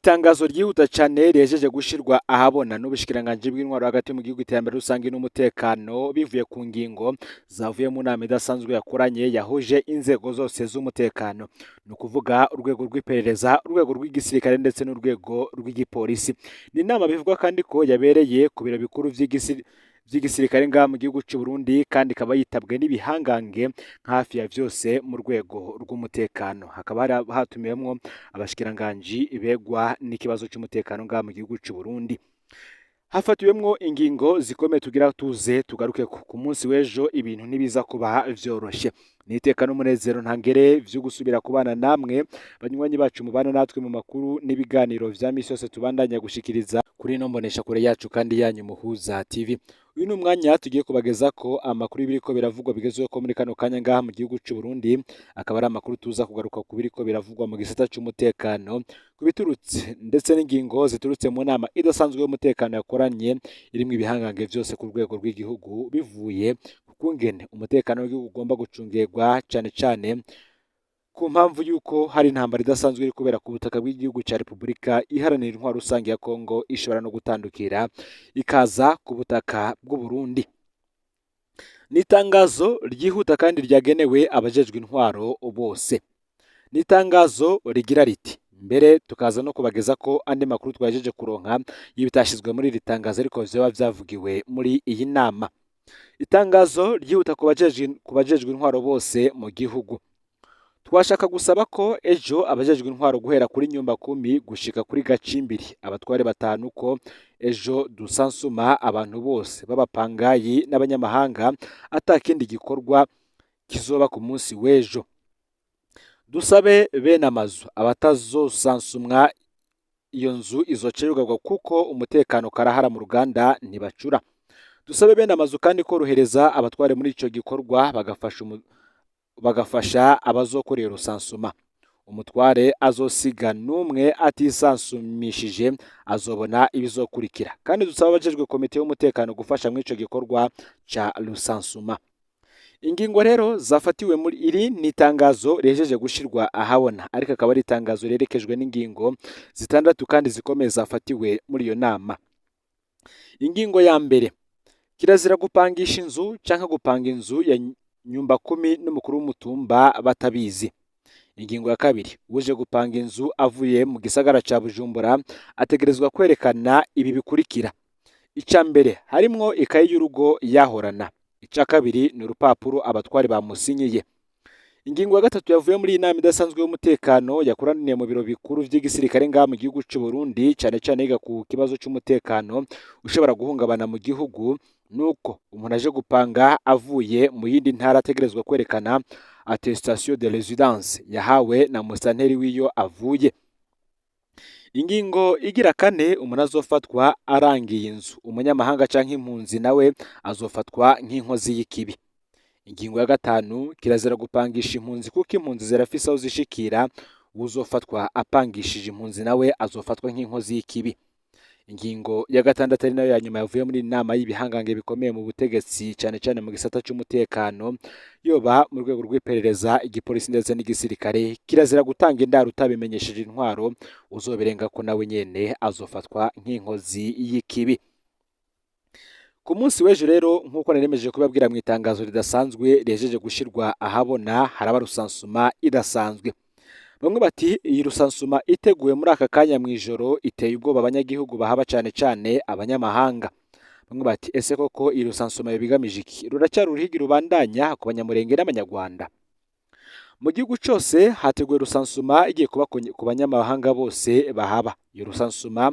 Itangazo ryihuta cane rihejeje gushirwa ahabona n'ubushikiranganji bw'intwaro hagati mu gihugu, iterambere rusangi n'umutekano, bivuye ku ngingo zavuye mu nama idasanzwe yakoranye yahuje inzego zose z'umutekano, ni ukuvuga urwego rw'iperereza, urwego rw'igisirikare ndetse n'urwego rw'igipolisi. Ni inama bivugwa kandi ko yabereye ku biro bikuru vy'igisirikare ngaha mu gihugu c'u Burundi, kandi ikaba yitabwe n'ibihangange nka hafi ya vyose mu rwego rw'umutekano. Hakaba hari hatumiwemwo abashikiranganji begwa n'ikibazo c'umutekano ngaha mu gihugu c'u Burundi. Hafatiwemwo ingingo zikomeye tugira tuze tugaruke ku munsi w'ejo. Ibintu ntibiza kuba vyoroshe. Niteka n'umunezero ntangere vyo gusubira kubana namwe, banywanyi bacu mubana natwe mu makuru n'ibiganiro vya misi yose tubandanya gushikiriza kuri ino mbonesha kure yacu kandi yanyu, Muhuza TV. Uyu ni umwanya tugiye kubagezako amakuru y'ibiriko biravugwa bigezweho ko muri kano kanya ngaha mu gihugu c'u Burundi, akaba ari amakuru tuza kugaruka ku biriko biravugwa mu gisata c'umutekano, ku biturutse ndetse n'ingingo ziturutse mu nama idasanzwe y'umutekano yakoranye irimwo ibihangange vyose ku rwego rw'igihugu, bivuye ku kungene umutekano w'igihugu ugomba gucungerwa, cane cane ku mpamvu y'uko hari intambara idasanzwe iri kubera ku butaka bw'igihugu ca Repubulika Iharanira Intwaro Rusange ya Kongo, ishobora no gutandukira ikaza ku butaka bw'u Burundi. Ni itangazo ryihuta kandi ryagenewe abajejwe intwaro bose. Ni itangazo rigira riti, mbere tukaza no kubageza ko andi makuru twajeje kuronka y'ibitashizwe muri iri tangazo ariko vyoba vyavugiwe muri iyi nama. Itangazo ryihuta ku bajejwe intwaro bose mu gihugu. Twashaka gusaba ko ejo abajejwe intwaro guhera kuri nyumba kumi gushika kuri gacimbiri, abatware batanu, ko ejo dusansuma abantu bose b'abapangayi n'abanyamahanga, ata kindi gikorwa kizoba ku munsi w'ejo. Dusabe bene amazu, abatazosansumwa iyo nzu izoca yugarwa, kuko umutekano karahara mu ruganda ntibacura. Dusabe bene amazu kandi korohereza abatware muri ico gikorwa, bagafasha abazokora iyo rusansuma. Umutware azosiga n'umwe atisansumishije azobona ibizokurikira. Kandi dusaba abajejwe komite y'umutekano gufasha muri ico gikorwa ca rusansuma. Ingingo rero zafatiwe muri iri ni itangazo rihejeje gushirwa ahabona, ariko akaba ari itangazo riherekejwe n'ingingo zitandatu kandi zikomeye zafatiwe muri iyo nama. Ingingo ya mbere: kirazira gupangisha inzu canke gupanga inzu ya nyumba kumi n'umukuru w'umutumba batabizi. Ingingo ya kabiri: uje gupanga inzu avuye mu gisagara ca Bujumbura ategerezwa kwerekana ibi bikurikira: ica mbere harimwo ikayi y'urugo yahorana, ica kabiri ni urupapuro abatware bamusinyiye. Ingingo ya gatatu yavuye muri iyi nama idasanzwe y'umutekano yakoraniye mu biro bikuru vy'igisirikare ngaha mu gihugu c'u Burundi, cane cane yiga ku kibazo c'umutekano ushobora guhungabana mu gihugu, nuko umuntu aje gupanga avuye mu yindi ntara ategerezwa kwerekana attestation de résidence yahawe na musitanteri w'iyo avuye. Ingingo igira kane: umuntu azofatwa arangiye inzu umunyamahanga canke impunzi nawe azofatwa nk'inkozi y'ikibi. Ingingo ya gatanu: kirazira gupangisha impunzi, kuko impunzi zirafise aho zishikira. Uwuzofatwa apangishije impunzi nawe azofatwa nk'inkozi y'ikibi. Ingingo ya gatandatu, ari nayo ya nyuma yavuye muri iyi nama y'ibihangange bikomeye mu butegetsi, cane cane mu gisata c'umutekano, yoba mu rwego rw'iperereza, igipolisi ndetse n'igisirikare: kirazira gutanga indaro utabimenyesheje intwaro. Uzoberengako nawe nyene azofatwa nk'inkozi y'ikibi. Ku munsi w'ejo rero, nk'uko naremeje kubabwira mu itangazo ridasanzwe rihejeje gushirwa ahabona, haraba rusansuma idasanzwe. Bamwe bati iyi rusansuma iteguwe muri aka kanya mw'ijoro iteye ubwoba abanyagihugu bahaba, cane cane abanyamahanga. Bamwe bati ese koko iyi rusansuma yoba igamije iki? Ruracyari uruhigi rubandanya ku Banyamurenge n'Abanyarwanda. Mu gihugu cose hateguwe rusansuma igiye kuba ku banyamahanga bose bahaba. Iyo rusansuma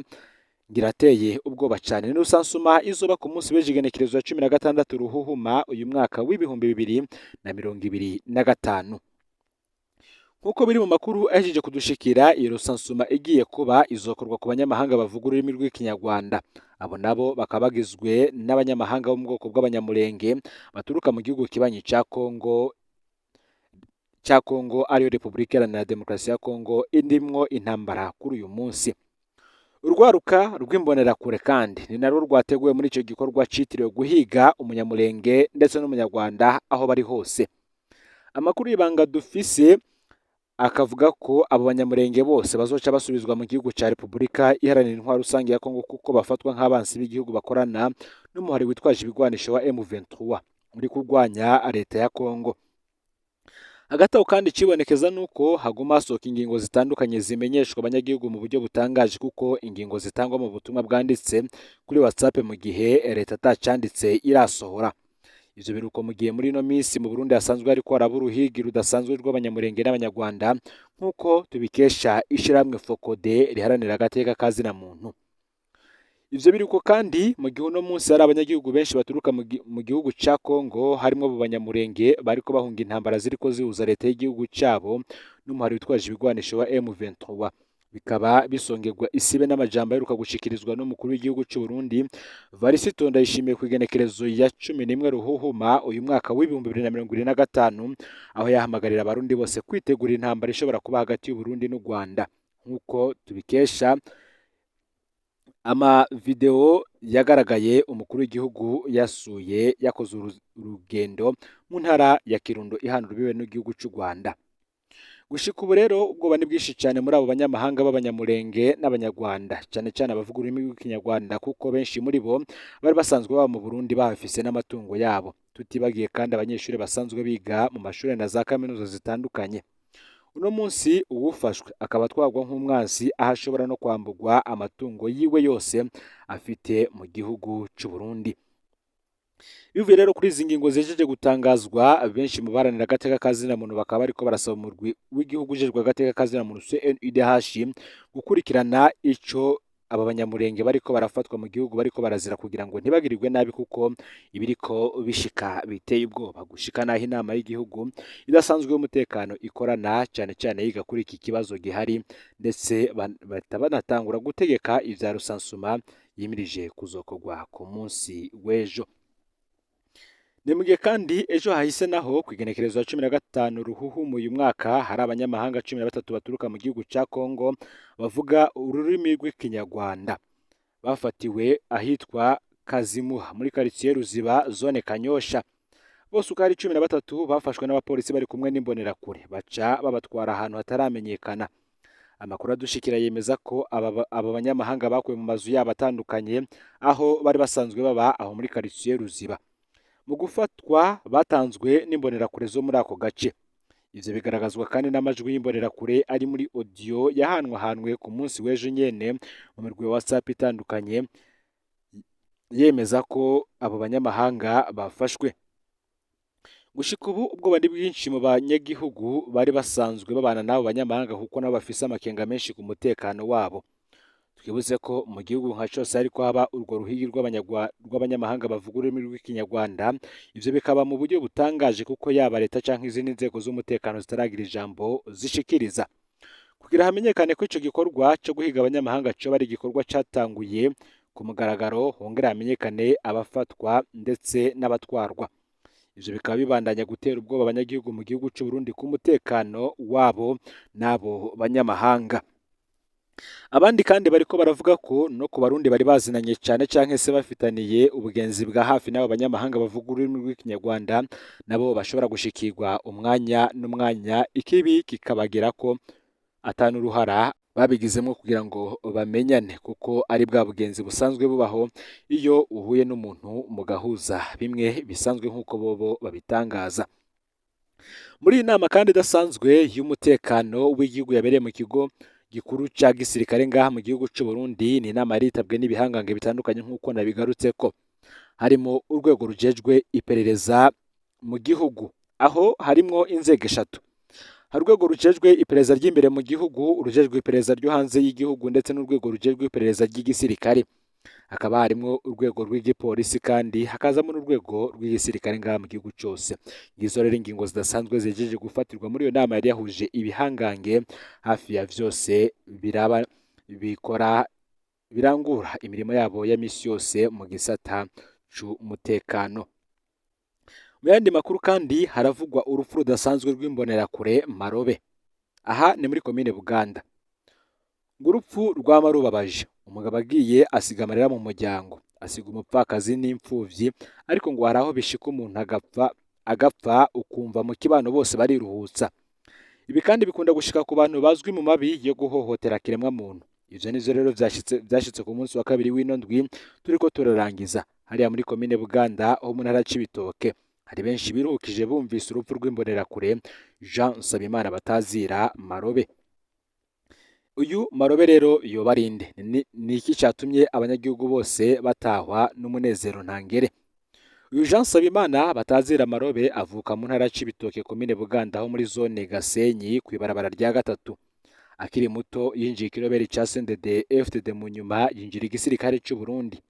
ngirateye ubwoba cane. Ni rusansuma izoba ku munsi w'ejo, igenekerezo ya 16 Ruhuhuma uyu mwaka w'2025. Nk'uko biri mu makuru ahejeje kudushikira, iyo rusansuma igiye kuba izokorwa ku banyamahanga bavuga ururimi rw'Ikinyarwanda. Abo nabo bakaba bagizwe n'abanyamahanga bo mu bwoko bw'Abanyamurenge baturuka mu gihugu kibanyi ca Kongo, ariyo Repubulika Iharanira Demokarasi ya Kongo indimwo intambara kuri uyu munsi. Urwaruka rw'Imbonerakure kandi ni narwo rwateguwe muri ico gikorwa citiriwe guhiga Umunyamurenge ndetse n'Umunyarwanda aho bari hose. Amakuru y'ibanga dufise Akavuga ko abo Banyamulenge bose bazoca basubizwa mu gihugu ca Repubulika Iharanira Intwaro Rusange ya Kongo, kuko bafatwa nk'abansi b'igihugu bakorana n'umuhari witwaje ibigwanisho wa M23 uri kurwanya leta ya Kongo. Hagati aho kandi, icibonekeza nuko haguma hasohoka ingingo zitandukanye zimenyeshwa abanyagihugu mu buryo butangaje, kuko ingingo zitangwa mu butumwa bwanditse kuri WhatsApp mu gihe leta atacanditse irasohora. Ivyo biruko mu gihe muri ino minsi mu Burundi hasanzwe hariko haraba uruhigi rudasanzwe rw'Abanyamulenge n'Abanyarwanda, nk'uko tubikesha ishirahamwe FOCODE riharanira agateka ka zina muntu. Ivyo biruko kandi mu gihe uno munsi hari abanyagihugu benshi baturuka mu gihugu ca Kongo, harimwo abo Banyamulenge bariko bahunga intambara ziriko zihuza leta y'igihugu cabo n'umuhari witwaje ibigwanisho wa M23, bikaba bisongerwa isibe n'amajambo aheruka gushikirizwa n'umukuru w'igihugu c'u Burundi Varisito Ndayishimiye ku igenekerezo ya 11 Ruhuhuma uyu mwaka w'2025, aho yahamagarira Abarundi bose kwitegura intambara ishobora kuba hagati y'u Burundi n'u Rwanda, nk'uko tubikesha ama video yagaragaye umukuru w'igihugu yasuye yakoze urugendo mu ntara ya Kirundo ihana urubibe n'igihugu c'u Rwanda. Gushika ubu rero, ubwoba ni bwinshi cyane muri abo banyamahanga b'Abanyamulenge n'Abanyarwanda, cyane cyane abavuga ururimi rw'Ikinyarwanda, kuko benshi muri bo bari basanzwe baba mu Burundi bahafise n'amatungo yabo, tutibagiye kandi abanyeshuri basanzwe biga mu mashuri na za kaminuza zitandukanye. Uno munsi uwufashwe akaba atwarwa nk'umwansi, aho ashobora no kwamburwa amatungo yiwe yose afite mu gihugu c'u Burundi. Bivuye rero kuri izi ngingo zihejeje gutangazwa, benshi mu baharanira agateka ka zina muntu bakaba bariko barasaba umurwi w'igihugu ujejwe agateka ka zina muntu CNIDH gukurikirana ico aba Banyamulenge bariko barafatwa mu gihugu bariko barazira, kugira ngo ntibagirirwe nabi, kuko ibiriko bishika biteye ubwoba, gushika naho inama y'igihugu idasanzwe y'umutekano ikorana cyane cyane yiga kuri iki kibazo gihari, ndetse bahita banatangura gutegeka ivya recensement yimirije kuzokorwa ku munsi w'ejo. Ni mu gihe kandi ejo hahise naho ku igenekerezo ya 15 Ruhuhumu uyu mwaka hari abanyamahanga 13 baturuka mu gihugu ca Kongo bavuga ururimi rw'Ikinyarwanda bafatiwe ahitwa Kazimuha muri quartier Ruziba, zone Kanyosha. Bose uko ari 13 bafashwe n'abapolisi bari kumwe n'imbonerakure, baca babatwara ahantu hataramenyekana. Amakuru adushikira yemeza ko aba banyamahanga bakuwe mu mazu yabo atandukanye aho bari basanzwe baba aho muri quartier Ruziba. Mu gufatwa batanzwe n'imbonerakure zo muri ako gace. Ivyo bigaragazwa kandi n'amajwi y'imbonerakure ari muri audio yahanwahanwe ku munsi w'ejo nyene mu mirwi ya WhatsApp itandukanye, yemeza ko abo banyamahanga bafashwe. Gushika ubu, ubwoba ni bwinshi mu banyagihugu bari basanzwe babana n'abo banyamahanga, kuko nabo bafise amakenga menshi ku mutekano wabo. Twibuze ko mu gihugu nka cose hariko haba urwo ruhigi rw'abanyamahanga bavuga ururimi rw'Ikinyarwanda, ivyo bikaba mu buryo butangaje, kuko yaba leta canke izindi nzego z'umutekano zitaragira ijambo zishikiriza kugira hamenyekane ko ico gikorwa co guhiga abanyamahanga coba ari igikorwa catanguye ku mugaragaro, hongere hamenyekane abafatwa ndetse n'abatwarwa. Ivyo bikaba bibandanya gutera ubwoba abanyagihugu mu gihugu c'u Burundi ku mutekano wabo n'abo banyamahanga. Abandi kandi bariko baravuga ko no ku Barundi bari bazinanye cane canke se bafitaniye ubugenzi bwa hafi n'abo banyamahanga bavuga ururimi rw'Ikinyarwanda, nabo bashobora gushikirwa umwanya n'umwanya, ikibi kikabagirako ata n'uruhara babigizemwo kugira ngo bamenyane, kuko ari bwa bugenzi busanzwe bubaho iyo uhuye n'umuntu mugahuza bimwe bisanzwe, nk'uko bobo babitangaza. Muri iyi nama kandi idasanzwe y'umutekano w'igihugu yabereye mu kigo gikuru ca gisirikare ngaha mu gihugu c'u Burundi, ni inama yaritabwe n'ibihangange bitandukanye nk'uko nabigarutseko, harimo urwego rujejwe iperereza mu gihugu, aho harimwo inzego eshatu: hari urwego rujejwe iperereza ry'imbere mu gihugu, urujejwe iperereza ryo hanze y'igihugu, ndetse n'urwego rujejwe iperereza ry'igisirikare. Hakaba harimwo urwego rw'igipolisi, kandi hakazamo n'urwego rw'igisirikare ngaha mu gihugu cose. Ngizo rero ingingo zidasanzwe zihejeje gufatirwa muri iyo nama yari yahuje ibihangange hafi ya vyose biraba bikora birangura imirimo yabo ya misi yose mu gisata c'umutekano. Mu yandi makuru kandi, haravugwa urupfu rudasanzwe rw'imbonerakure Marobe. Aha ni muri komine Buganda. Ngo urupfu rwama rubabaje, umugabo agiye asiga amarira mu muryango, asiga umupfakazi n'imfuvyi, ariko ngo hari aho bishika umuntu agapfa, agapfa ukumva mu kibano bose bariruhutsa. Ibi kandi bikunda gushika ku bantu bazwi mu mabi yo guhohotera kiremwa muntu. Ivyo nivyo rero vyashitse ku munsi wa kabiri w'ino ndwi turiko turarangiza, hariya muri komine Buganda ho mu ntara ya Cibitoke. Hari benshi biruhukije bumvise urupfu rw'imbonerakure Jean Nsabimana batazira Marobe. Uyu Marobe rero yoba ari nde? Ni iki catumye abanyagihugu bose batahwa n'umunezero ntangere? Uyu Jean Nsabimana batazira Marobe avuka mu ntara ya Cibitoke, komine Buganda, ho muri zone Gasenyi, kw'ibarabara rya gatatu. Akiri muto yinjiye ikiroberi ca CNDD FDD, mu nyuma yinjira igisirikare c'u Burundi.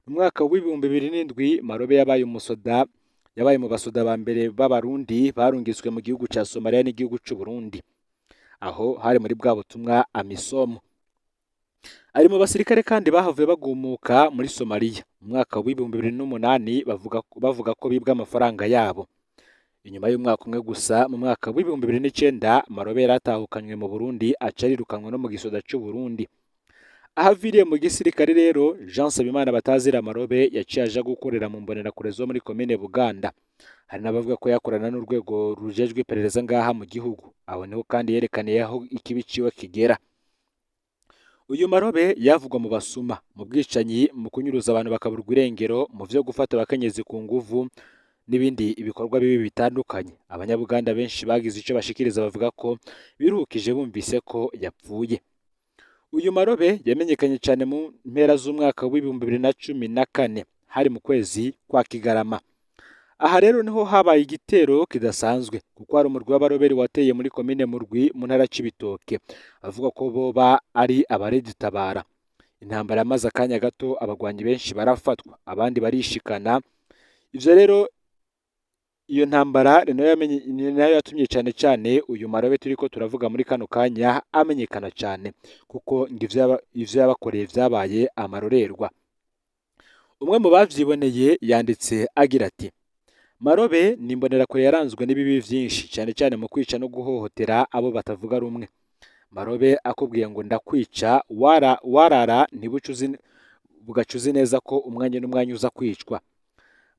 Mu mwaka w'2007 Marobe yabaye umusoda, yabaye mu basoda ba mbere b'Abarundi barungitswe mu gihugu ca Somalia n'igihugu c'u Burundi. Aho hari muri bwa butumwa AMISOM. Ari mu basirikare kandi bahavuye bagumuka muri Somalia mu mwaka w'2008, bavuga ko bibwe amafaranga yabo. Inyuma y'umwaka umwe gusa, mu mwaka w'2009, Marobe yaratahukanywe mu Burundi, aca arirukanwa no mu gisoda c'u Burundi. Aho aviriye mu gisirikare rero, Jean Nsabimana batazira Marobe yaciye aja gukorera mu mbonerakure zo muri komine Buganda. Hari n'abavuga ko yakorana n'urwego rujejwe iperereza ngaha mu gihugu. Aho niho kandi yerekaniye aho ikibi ciwe kigera. Uyu Marobe yavugwa mu basuma, mu bwicanyi, mu kunyuruza abantu bakaburwa irengero, mu vyo gufata abakenyezi ku nguvu n'ibindi ibikorwa bibi bitandukanye. Abanyabuganda benshi bagize ico bashikiriza bavuga ko biruhukije bumvise ko yapfuye. Uyu Marobe yamenyekanye cyane mu mpera z'umwaka w'2014, hari mu kwezi kwa Kigarama. Aha rero niho habaye igitero kidasanzwe, kuko hari umurwi w'abaroberi wateye muri komine Murwi mu ntara ya Cibitoke, avuga ko boba ari abaredutabara. Intambara yamaze akanya gato, abagwanyi benshi barafatwa, abandi barishikana. Ivyo rero, iyo ntambara ni nayo yatumye cyane cyane uyu Marobe turiko turavuga muri kano kanya amenyekana cyane, kuko ngo ivyo yabakoreye vyabaye amarorerwa. Umwe mu bavyiboneye yanditse agira ati: "Marobe ni imbonerakure yaranzwe n'ibibi vyinshi, cyane cyane mu kwica no guhohotera abo batavuga rumwe. Marobe akubwiye ngo ndakwica, warara ntibuce uzi, bugaca uzi neza ko umwanya n'umwanya uza kwicwa."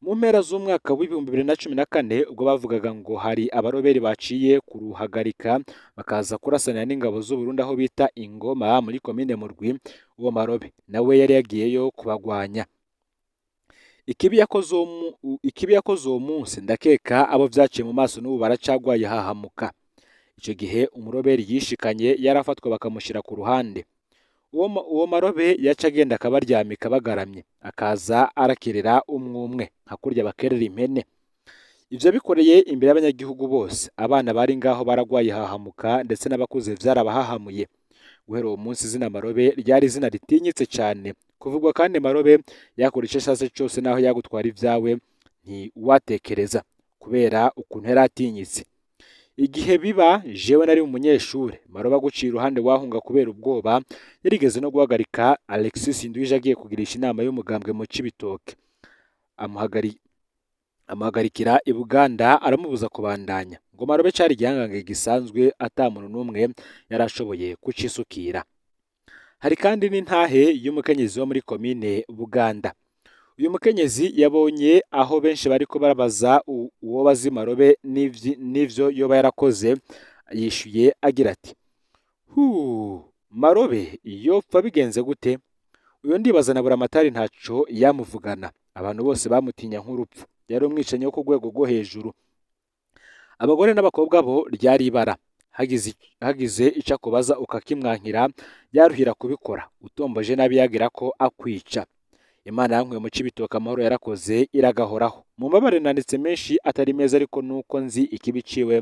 Mu mpera z'umwaka w'2014, ubwo bavugaga ngo hari abaroberi baciye kuruhagarika bakaza kurasanira n'ingabo z'u Burundi aho bita Ingoma muri komine Murwi, uwo Marobe nawe yari yagiyeyo kubagwanya. Ikibi yakoze uwo munsi, ndakeka abo vyaciye mu maso n'ubu baracagwaye hahamuka. Ico gihe umuroberi yishikanye yarafatwa bakamushira ku ruhande. Uwo Marobe yaca agenda akabaryamika bagaramye, akaza arakerera umwe umwe nka kurya bakerera impene. Ivyo bikoreye imbere y'abanyagihugu bose. Abana bari ngaho baragwaye hahamuka, ndetse n'abakuze vyarabahahamuye. Guhera uwo munsi izina Marobe ryari izina ritinyitse cane kuvugwa, kandi Marobe yakora ico ashatse cose, naho yagutwara ivyawe ntiwatekereza, kubera ukuntu yari atinyitse. Igihe biba jewe nari umunyeshure. Marobe aguciye iruhande wahunga kubera ubwoba. Yarigeze no guhagarika Alexis Nduhije agiye kugirisha inama y'umugambwe mu Cibitoke, amuhagarikira i Buganda, aramubuza kubandanya. Ngo Marobe cari igihangange gisanzwe, ata muntu n'umwe yarashoboye kucisukira. Hari kandi n'intahe y'umukenyezi wo muri komine Buganda. Uyu mukenyezi yabonye aho benshi bariko barabaza uwo bazi Marobe n'ivyo yoba yarakoze, yishuye agira ati: "Hu, Marobe yopfa bigenze gute? Uyo ndibaza na Buramatari ntaco yamuvugana. Abantu bose bamutinya nk'urupfu. Yari umwicanyi wo ku rwego rwo hejuru. Abagore n'abakobwa bo ryari ibara. Hagize ico akubaza ukakimwankira, yaruhira kubikora. Utomboje nabi yagira ko akwica. Imana yankuye mu Cibitoke amahoro, yarakoze iragahoraho. Mumbabare nanditse menshi atari meza, ariko nuko nzi ikibi ciwe.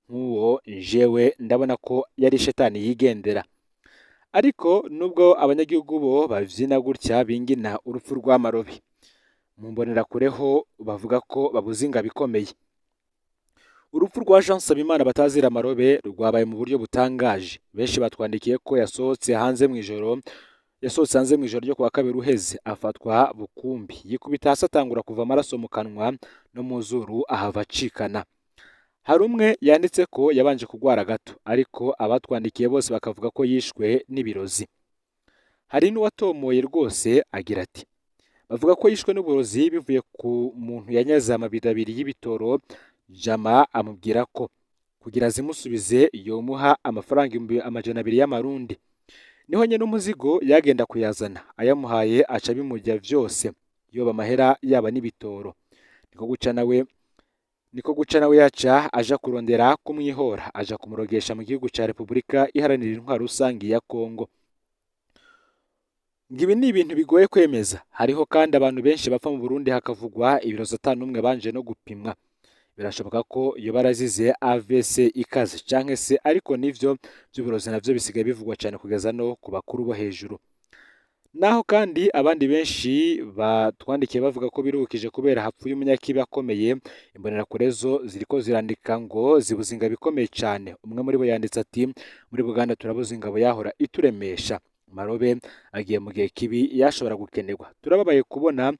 Nk'uwo jewe ndabona ko yari shetani yigendera." Ariko nubwo abanyagihugu bo bavyina gutya bingina urupfu rwa Marobe, mu mbonerakure ho bavuga ko babuze ingabo ikomeye. Urupfu rwa Jean Nsabimana batazira Marobe rwabaye mu buryo butangaje. Benshi batwandikiye ko yasohotse hanze mu ijoro ryo kuwa kabiri uheze, afatwa bukumbi, yikubita hasi, atangura kuva amaraso mu kanwa no mu zuru, ahava acikana. Hari umwe yanditse ko yabanje kugwara gato, ariko abatwandikiye bose bakavuga ko yishwe n'ibirozi. Hari n'uwatomoye rwose agira ati: "Bavuga ko yishwe n'uburozi bivuye ku muntu yanyaze amabido abiri y'ibitoro, Jama amubwira ko Kugira azimusubize yomuha amafaranga 200,000 y'amarundi. Niho nyene umuzigo yagenda kuyazana, ayamuhaye aca abimurya vyose, yoba amahera yaba n'ibitoro. Niko guca nawe yaca aja kurondera kumwihora, aja kumurogesha mu gihugu ca Repubulika Iharanira Intwaro Rusangi ya Kongo. Ngo ibi ni ibintu bigoye kwemeza. Hariho kandi abantu benshi bapfa mu Burundi hakavugwa ibirozi ata n'umwe banje no gupimwa. Birashoboka ko yoba yarazize AVC ikaze canke se, ariko nivyo vy'uburozi navyo bisigaye bivugwa cane kugeza no ku bakuru bo hejuru. Naho kandi abandi benshi batwandikiye bavuga ko biruhukije kubera hapfuye umunyakibi akomeye, imbonerakure zo ziriko zirandika ngo zibuze ingabo ikomeye cane. Umwe muri bo yanditse ati: "Muri Buganda turabuze ingabo yahora ituremesha. Marobe agiye mu gihe kibi yashobora gukenerwa. Turababaye kubona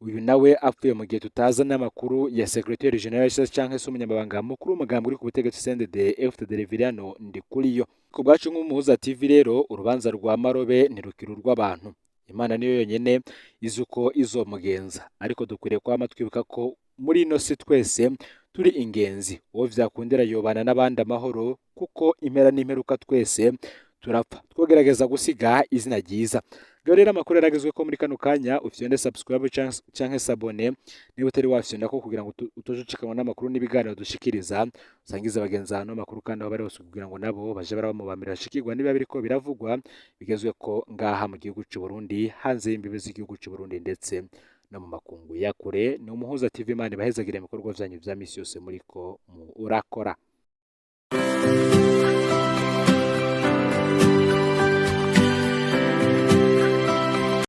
uyu nawe apfuye mu gihe tutaza n'amakuru ya Secrétaire Général canke se umunyamabanga mukuru w'umugambi uri ku butegetsi CNDD FDD Reveriyano Ndikuriyo." Ku bwacu nk'Umuhuza TV rero, urubanza rwa Marobe ntirukiri urw'abantu. Imana niyo yonyene izi uko izomugenza, ariko dukwiriye kwama twibuka ko muri ino si twese turi ingenzi. Uwo vyakundira yobana n'abandi amahoro, kuko impera n'imperuka twese turapfa. Twogerageza gusiga izina ryiza. Ngaho rero amakuru yaragezwe ko muri kano kanya, ufyonde subscribe canke s'abonner niba utari wafyonda ko, kugira ngo utoje ucikanwa n'amakuru n'ibiganiro dushikiriza. Usangize abagenzi ahantu amakuru kandi aho bari hose, kugira ngo nabo baje baraba mu bambere bashikirwa niba biriko biravugwa bigezwe ko ngaha mu gihugu c'u Burundi, hanze y'imbibe z'igihugu c'u Burundi, ndetse no mu makungu ya kure. Ni Umuhuza TV. Imana ibahezagire mu bikorwa vyanyu vya misi yose muriko murakora.